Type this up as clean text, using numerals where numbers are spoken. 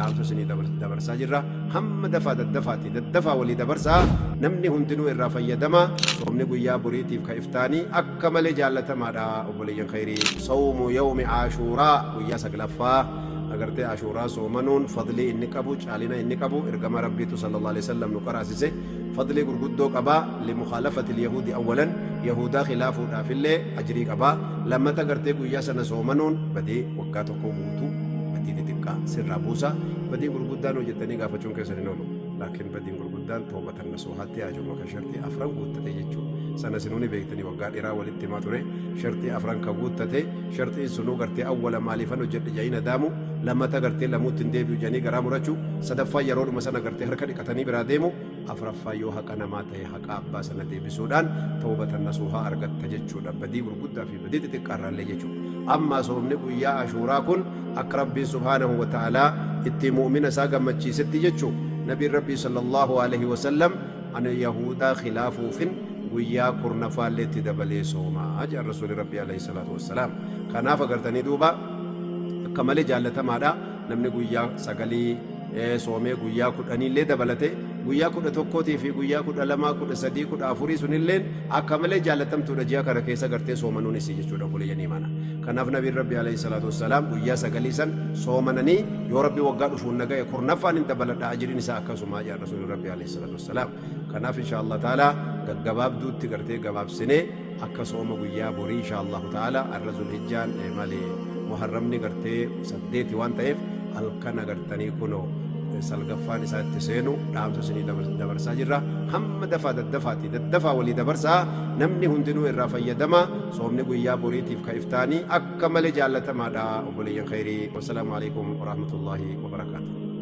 Dhaamsa isinii dabarsaa jirra. Hamma dafaa daddafaati daddafaa walii dabarsaa, namni hundinuu irraa fayyadama. Soomni guyyaa boriitiif ka iftaanii akka malee jaallatamaadha, obboleeyyan khayrii. Sawmu yawmi Aashuuraa, guyyaa saglaffaa agartee Ashuuraa soomanuun fadlii inni qabu, caalina inni qabu, ergama Rabbiitu sallallahu alaihi wasallam nu qaraasise. Fadlii gurguddoo qaba. Limukaalafati lyahuudi awwalan, yahuudaa khilaafuudhaafillee ajrii qaba. Lammata gartee guyyaa sana soomanuun badii waggaa tokko guutuu, badii xixiqqaa sirraa buusa. Badiin gurguddaan hojjettanii gaafachuun keessan hin oolu, laakiin badiin gurguddaan tawbatan nasuuhaatti haajoma kan sharxii afran guuttate jechuu. Sana isinuu ni beektanii, waggaa dheeraa walitti himaa ture. Sharxii afran ka guuttate, sharxiin sunuu gartee awwala maaliifan hojjedhe jedhanii nadaamu, lammata gartee lamuutti hin deebi'u jedhanii garaa murachuu, sadaffaa yeroodhuma sana gartee harka dhiqatanii biraa deemu, afraffaa yoo haqa namaa ta'e haqa abbaa sana deebisuudhaan tawbatan nasuuhaa argatta jechuudha, badii gurguddaa fi badii xixiqqaa irraallee jechuudha. Ammaa soomni guyyaa Ashuuraa kun akka Rabbiin subhaanahu wa ta'aalaa itti mu'mina isaa gammachiisetti jechuu. Nabiin Rabbii sallallahu alaihi wasallam ani yahuudaa khilaafuufin guyyaa kurnafaallee itti dabalee sooma jedhan Rasuulli Rabbii alayhi salaatu wassalaam. Kanaaf agartanii duuba akka malee jaallatamaadha. Namni guyyaa sagalii soomee guyyaa kudhaniillee dabalate, guyyaa 11tii fi guyyaa 12, 13, 14 sunilleen akka malee jaallatamtuudha, ji'a kana keessa gartee soomanuun isii jechuudha, obboleeyyan imaana. Kanaaf Nabiin Rabbi alayhi salaatu wassalaam guyyaa sagalii san soomananii, yoo Rabbi waggaa dhufuun na ga'e kurnaffaan hin dabaladha, ajriin isaa akkasumaa jedhan Rasuulli Rabbi alayhi salaatu wassalaam. Kanaaf insha Allah ta'ala gaggabaabduutti gartee gabaabsinee akka sooma guyyaa borii insha Allahu ta'ala, arra Zulhijjaan maali, Muharramni gartee 8 waan ta'eef, halkan agartanii kunoo salgaffaan isaa itti seenu dhaamsa isinii dabarsaa jirra. Hamma dafaa daddafaati daddafaa walii dabarsaa, namni hundinuu irraa fayyadama. Soomni guyyaa boriitiif ka iftaanii akka malee jaallatamaadha, obboleeyyan khayrii. Wassalaamu alaikum warahmatullaahi wabarakaatu.